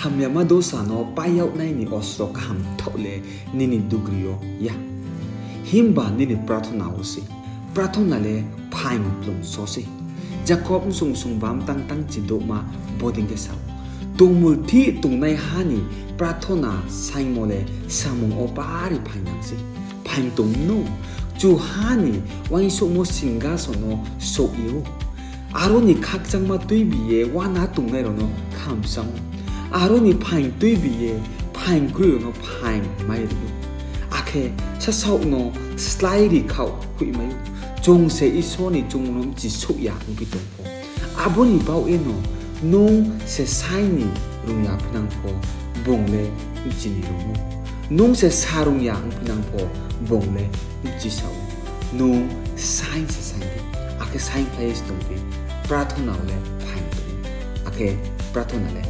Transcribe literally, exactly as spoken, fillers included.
Hamyama dosa no pai yag nai ni ostro kaham thaoh le nini dugri yo ya, himba nini prathona wo se. Prathona le phaing plung so se. Jakob bsung sung bam tang tang chidouhma bodei khe sa ou, tongmulthih tongnaiha ni prathona saingmo le samung wo bari phaingnang se. Phaing tong mnou, Kchuha ni uaingsouhmo singkaso no souh ye ou. Aro ni khakchangma tuibi ye uana tongnai rao no khamsang ou. Aro ni phaing tuibi ye phaing kroi rao no phaing mai ri ou. Akhe sasaoh no slái ri khaoh hoihmai ou. Chung se Isor ni choungmo no bchi souh ya ongphi tong pho, abo ni baoh ye no nung se saing ni rung ya phinang pho, bung le bchi ni rung ou. Nung se sa rung ya ongphinang pho, bung le bchi sa ou. Nung saing se saing di, akhe saingkhlai ye se tong di. Prathona le phaing tong ou, akhe prathona le